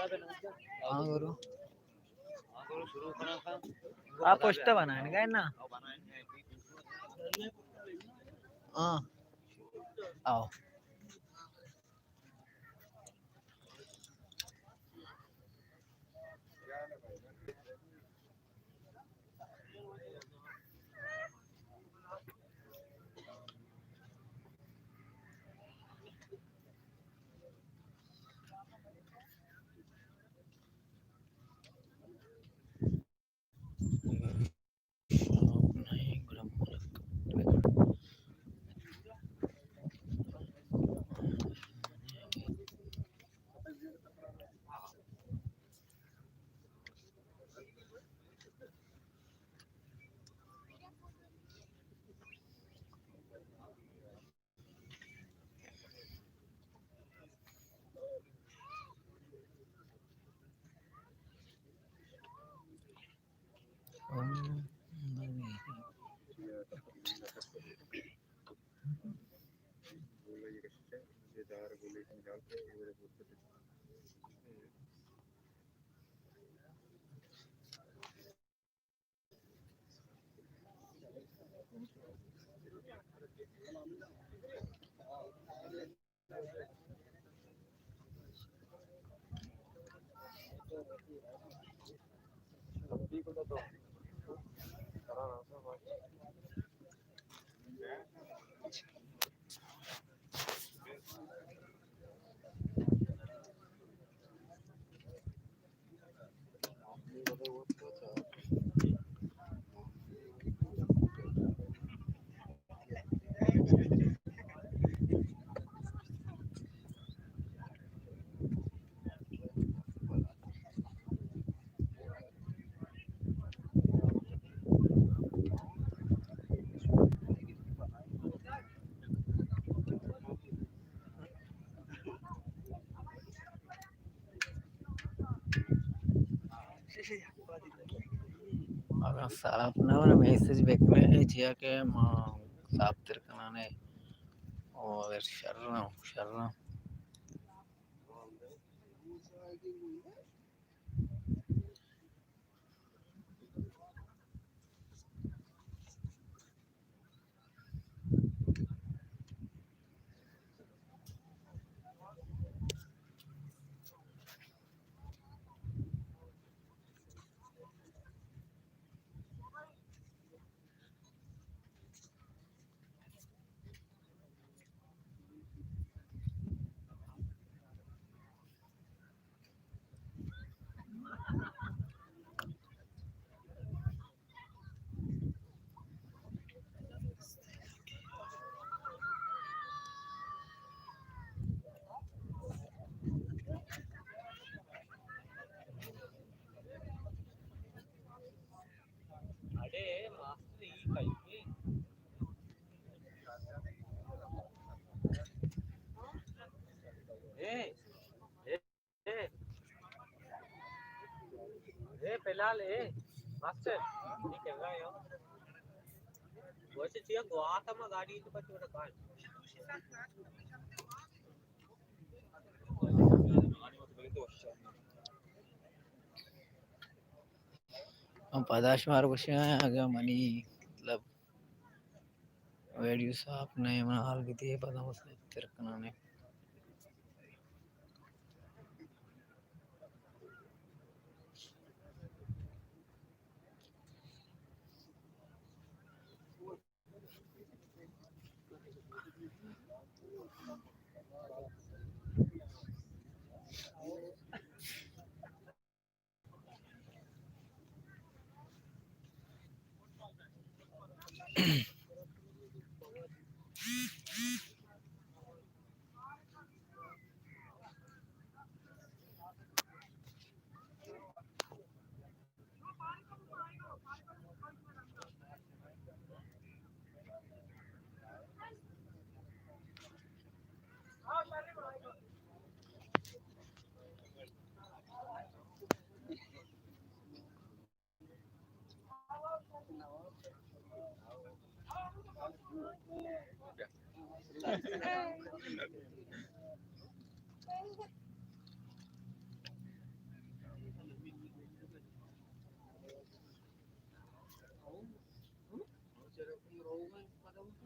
ہاں گرو، آپ پشت بنائیں گے نا؟ ہاں، آؤ۔ اگاں صاف نہ بنت، میسج بکنے، چیا کہ ما صاف تر کنانے۔ او اگر شر نہ، شر نہ۔ اڑے ماسٹر ای کئی اے؟ اے، اے، اے فی الحال اے ماسٹر، ای کر رہا ہے۔ ویسے چیا گوا تھا میں گاڑی تو کچھ کار۔ من پدا شمارا گوشگ ءَ آں، اگاں منی مطلب ویڈیو صاف نہ اِنت، من حال بدئے پدا من صاف تر کناں۔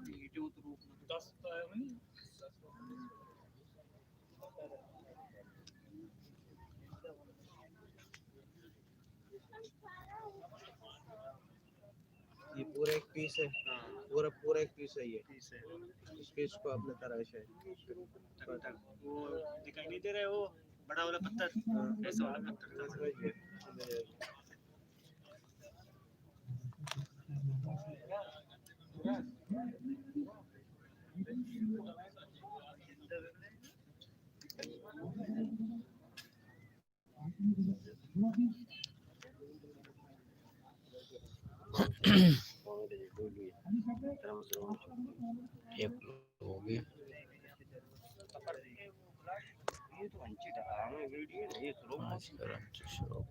دس تو ہے نہیں۔ یہ پورا ایک پیس ہے۔ ہاں۔ پورا، پورا ایک پیس ہے یہ۔ پیس ہے۔ اس پیس کو آپ نے تراشا ہے۔ ٹک ٹک۔ وہ دکھائی نہیں دے رہے، وہ بڑا والا پتھر۔ ہاں۔ ایسا والا پتھر۔ ایک ہو گیا۔ پانچ کرنٹ شروع۔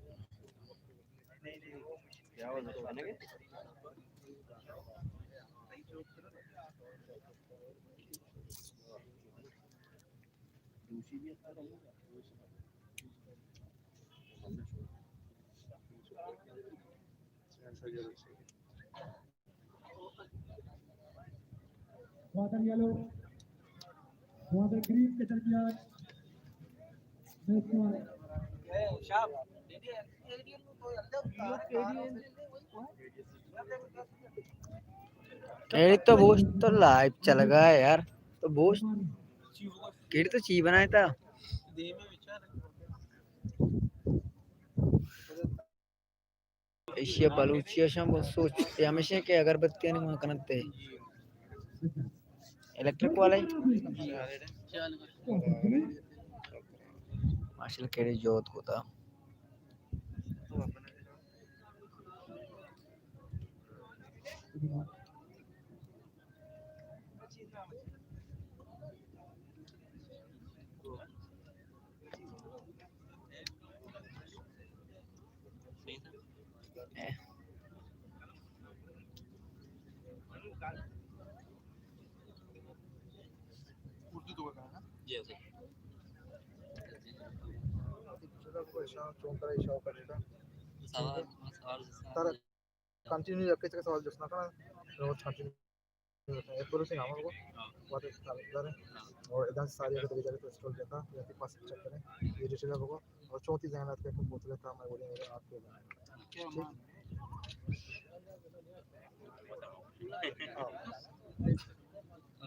گوادر یلو، گوادر گرین کے درمیان میچ کا ایڈی تو بوشت تو لائیو چل گا ہے یار۔ تو بوشت کیڑی تو چی بنائے تھا؟ ایشی بلوچی شان بہت سوچتے ہمیشہ کہ اگربتی نہیں من کنتے الیکٹرک والے۔ ماشاءاللہ کیڑے جوت کو تھا۔ اردو تو بتانا۔ جی سر۔ چلو، کوئی شان چون کرے، شوق کرے گا۔ سوال، سوال جس طرح کنٹینیو یکے چکے سوال جست نہ کناں، روز کنٹینیو ایک بولو سے نام کو بات ہے، اور ادان ساری اگر دیکھا تو اسٹور دیکھا یا پھر پاس چیک کریں، یہ ڈیٹیل ہے وہ، اور چوتھی ذہن آتے ہیں بوتلیں تھا میں بولیں میرے آپ کے بنائیں۔ ٹھیک؟ ہاں۔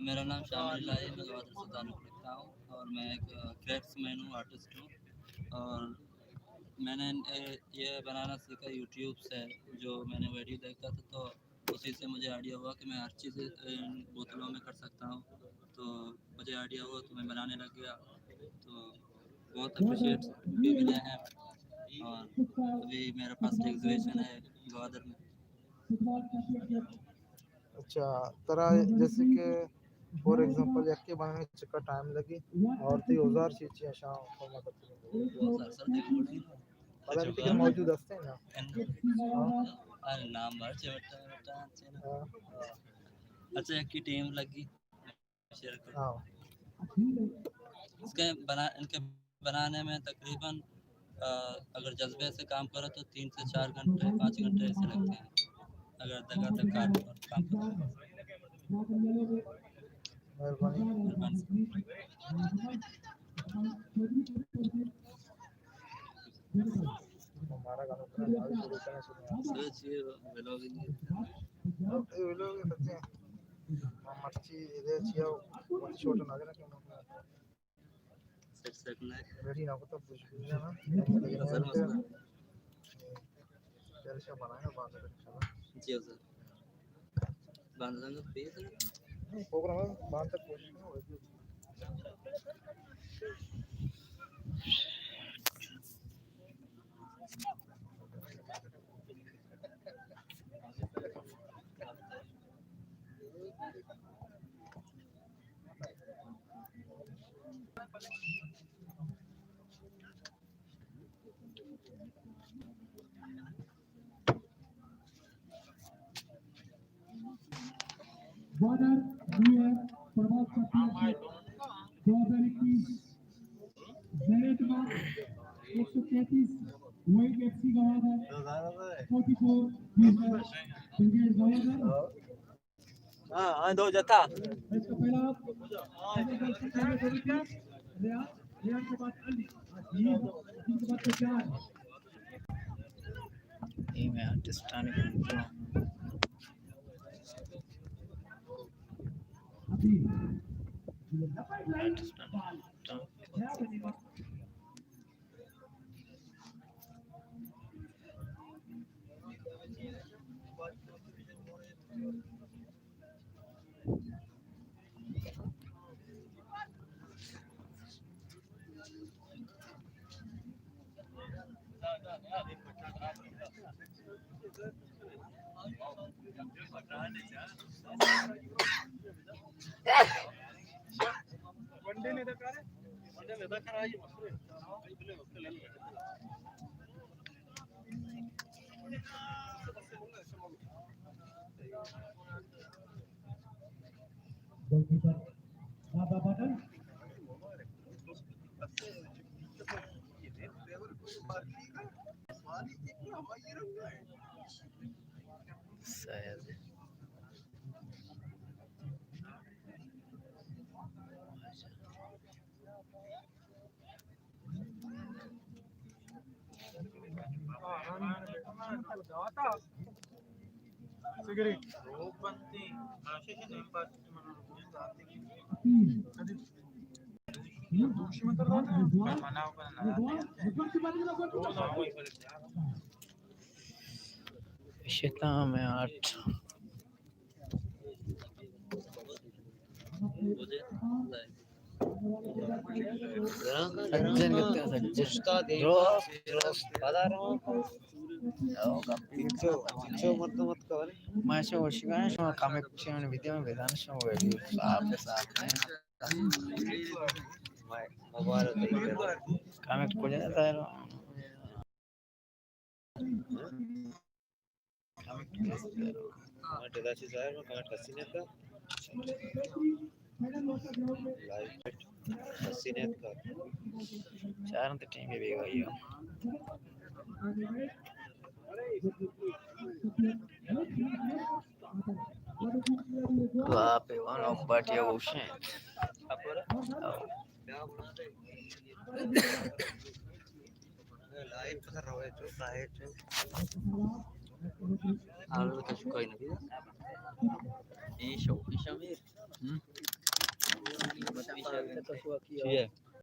میرا نام شامل اللہ ہے، میں گوادر سے تعلق رکھتا ہوں اور میں ایک کرافٹس مین ہوں، آرٹسٹ ہوں۔ اور میں نے، اے، یہ بنانا سیکھا یوٹیوب سے، جو میں نے ویڈیو دیکھتا تھا تو اسی سے مجھے آئیڈیا ہوا کہ میں ہر چیز، اے، بوتلوں میں کر سکتا ہوں۔ تو مجھے آئیڈیا ہوا تو میں بنانے لگ گیا۔ تو بہت اپریشیٹ بھی ملے ہیں۔ اور ابھی میرا فرسٹ ایگزیبیشن ہے گوادر میں۔ اچھا، ترا جیسے کہ فار ایگزامپل یکے بنانے چکا ٹائم لگی اور تی اوزار چی چی اشاں فرما کرتے ہیں؟ اوزار سر دیکھو بڑی پتا نہیں کہ موجود ہستے ہیں نا؟ ہاں۔ ارے نام بھر چے بٹا، بٹا، چے نا۔ ہاں۔ اچھا، یکی ٹیم لگی۔ شیئر کرو۔ ہاں۔ اس کے بنا-، ان کے بنانے میں تقریباً، آ، اگر جذبے سے کام کرو تو تین سے چار گھنٹے، پانچ گھنٹے ایسے لگتے ہیں، اگر دگا دگ کار، کام کرو۔ مہربانی۔ مہربانی۔ ہمارا گانا تو نہ شروع کرنا شروع۔ سوچ یہ ولاگ نہیں۔ یہ ولاگ کرتے ہیں۔ مرچی ادھر چیا، مرچی چھوٹا نہ دینا کہ سیٹ سیٹ نہ ہے۔ ریڈی نہ ہوتا، کچھ بھی نہ۔ سر مسئلہ۔ چل، شاہ بنایا، بات ہے، انشاءاللہ۔ جی سر۔ باندھ دیں گے، پلیز۔ نہیں، پروگرام ہے، باندھ تک کوشش کرو۔ گوادر، نیو ایئر، پرواز سفیر، دو ہزار اکیس، زینت مارک، ایک سو تینتیس، وائٹ F C Gwadar, forty four, brigade Gwadar. ہاں، ہاں، دو جتا۔ اے میں آرٹسٹانی کنٹرول۔ آرٹسٹانی کنٹرول۔ شتام آرٹ۔ سجن گپتہ، سجن۔ درست، درست۔ ما شما گوشگاں، شما کمنٹ چیانی ویڈیو میں بزن، شما ویڈیو صاف صاف ہیں۔ کمنٹ کجا ظاہر؟ کمنٹ کسی نیت۔ لائیو کسی نیت۔ چارنت ٹیم بیگاہی۔ آپ ون آف بٹ یا اوشن۔